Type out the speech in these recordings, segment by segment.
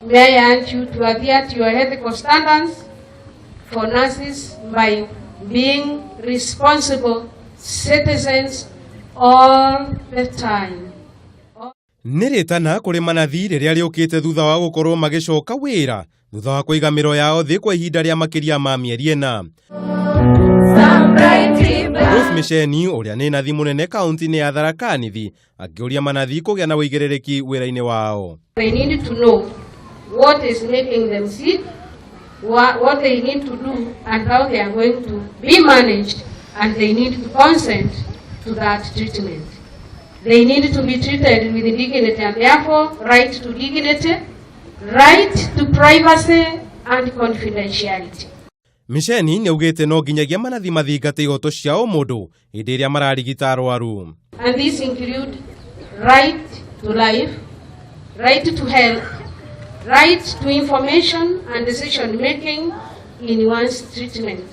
May I urge you to adhere to your ethical standards for nurses by being responsible citizens all the time. Nĩ rĩtana kũrĩ manathi rĩrĩa rĩũkĩte thutha wa gũkorwo magĩcoka wĩra thutha wa kũiga mĩro yao thĩ kwa ihinda rĩa makĩria ma mĩeri 4. Ruth Mĩceni ũrĩa nĩ nathi mũnene kaunti-inĩ ya Tharaka Nithi akĩũria manathi kũgĩa na ũigĩrĩrĩki wĩra-inĩ wao. They need to know what is making them sick, what they need to do, and how they are going to be managed, and they need to consent to that treatment. They need to be treated with dignity and therefore right to dignity, right to privacy and confidentiality. Mĩceni nĩaugĩte no nginyagia manathi mathingate ihoto cia ũmũndũ hĩndĩ ĩrĩa mararigita arwaru. And these include right to life, right to health, right to information and decision making in one's treatment.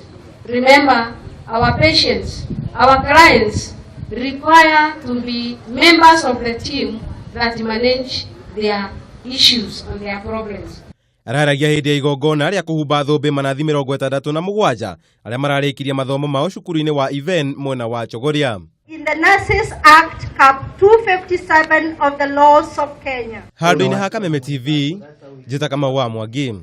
Remember, our patients, our clients require to be members of the team that manage their issues and their problems. Araragia hĩndĩ ya igongona rĩa kũhumba thũmbĩ manathi 67 arĩa mararĩkirie mathomo mao cukuru-inĩ wa Even mwena wa Chogoria. In the Nurses Act, Cap 257 of the laws of Kenya. Handũ-inĩ ha Kameme TV, njĩta Kamau wa Mwangi.